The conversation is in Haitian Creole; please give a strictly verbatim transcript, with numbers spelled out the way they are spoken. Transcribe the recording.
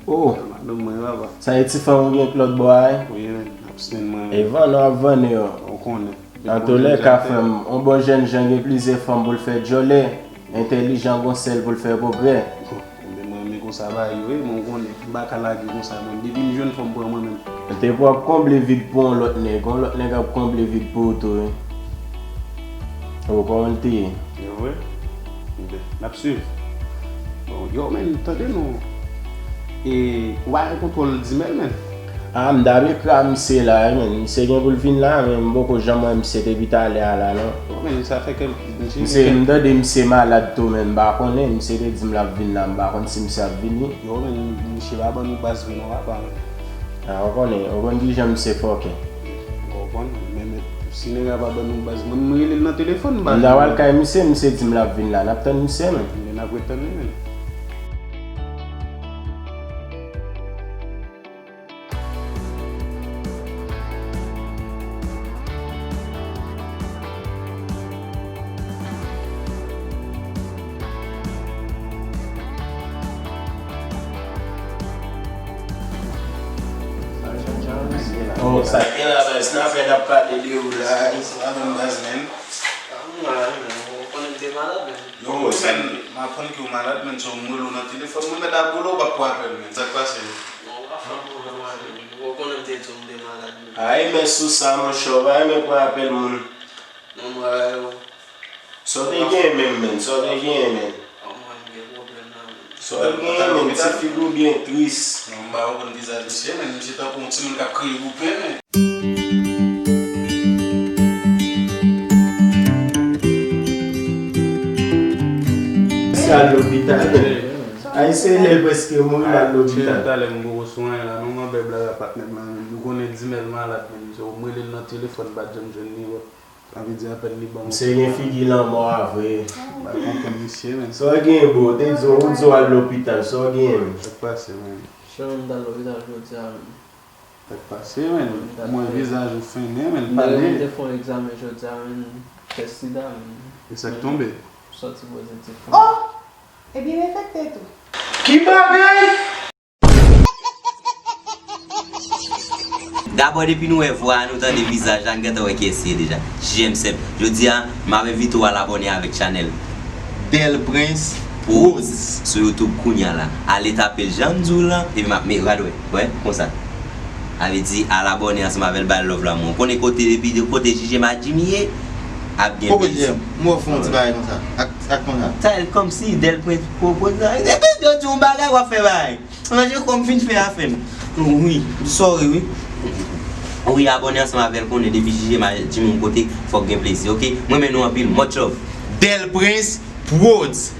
Oh, madanm mwen, papa. Sa e ti fanm ou gen k lòt bò a, wi? Wi, men, ap smenn mwen. E vann w ap vann yo. Ou konnen. Antouléka, frè m, yon bon jèn jan gen plizyè fanm pou l fè djòlè, entèlijan gon sèl pou l fè pwogrè. Bon, enben, mwen renmen konsa bagay yo, wi, men ou konnen, m pa ka lage konsa, men depi m jwenn fanm, m pran mwen menm. Te pou ap konble vid pou yon lòt nèg, yon lòt nèg ap konble vid pou ou tou, wi. Ou konn te ye. Yo, wi. Enben, n ap swiv. Bon, yo, men, tande non. E, ou pa gen kontwòl Dimèl, men. Ah, m t ap ekri a misye la, wi, men. Misye gen pou l vin la, men m poko janm wè misye depi talè a la, non. Bon, men, sa fè ke misye, misye, gen m tande misye malad tou, men m pa konnen. Misye te di m l ap vin la, m pa konn si misye ap vini. Yo, men, misye pa ban nou baz vre non, papa, men. Ah, ou konnen, ou konn kijan misye fòkè. Ou konprann? Men, men, si nèg la pa ban nou baz, mwen, m rele l nan telefòn, m pa jwenn li. M ta pral kay misye, misye di m l ap vin la. N ap tann misye, men. Men n ap ret tann li, men. Oh, sa gen la, baz, n ap fè, n ap pale de ou la. Sa va menm, baz, men. Ah, m malad, men. Ou konnen m te malad, men. Yo, men, m aprann ke w malad, men, so m rele w nan telefòn, mwen mèt ap rele w, w pa pran apèl, men. Sa k pase? Non, w pa fè m pwoblèm avè w. Ou konnen m te di w m te malad, men. Ay, men sou sa, monchè, w pa renmen pran apèl moun. Non, m pa yo. Sa w te genyen menm, men? Sa w te genyen, men? An, mwen, m gen pwoblèm la, men. Sa w genyen, men? Ti figi w byen tris. Non, m pa konn vizaj misye, men. Misye tankou yon timoun k ap kriye pou pen, men. Misye al lopital, men. Ay, se lè l prèske mouri, l al lopital. Talè m poko sou anyen la, non, m ap fè blag a patnè m la, men. Nou konnen Dimèl malad, men. So, m rele l nan telefòn, m pa t janm jwenn nimewo. Sa vle di apèl li ban m. Misye gen figi lanmò a vre. M pa konprann misye, men. Sa w genyen, bro? Te di w, ou di w al lopital, sa w genyen, men? Sa k pase, men? Chan, m t al lopital jodi a, men. Sa k pase, men? M t al fè. M wè vizaj ou fennen, men, pale. M te fè yon egzamen jodi a, men, tès sida, men. E sa k tonbe? Sòti pozitif. Oh! Ebyen, m enfekte tou. Ki bagay? Dabò, depi nou wè vwa a, nou tande vizaj la, n gentan wè kiyès li ye deja. J M Sèp. Jodi a, m ap envite w al abòne avèk chanèl Bèl Prens Prodz sou YouTube kounya la. Ale tape l jan m di w lan, epi m ap met rad wè, wè, konsa. Sa vle di, al abòne ansanm avè l, bay love la, mon. Ou konnen kote, depi de kote J J M a Jimmy ye, ap gen plezi. Poko J M, m wè w fè yon ti bagay konsa. Ak, ak konsa. Sa, kòmsi Bèl Prens Prodz la. Epi yo di yon bagay, w ap fè bagay. Manje kò m fin fè afè m. Wi, sorry, wi. Wi, abòne ansanm avè l, konnen depi J J M a Jimmy yon kote, fòk gen plezi, oke? Mwen renmen nou anpil, much love. Bèl Prens Prodz.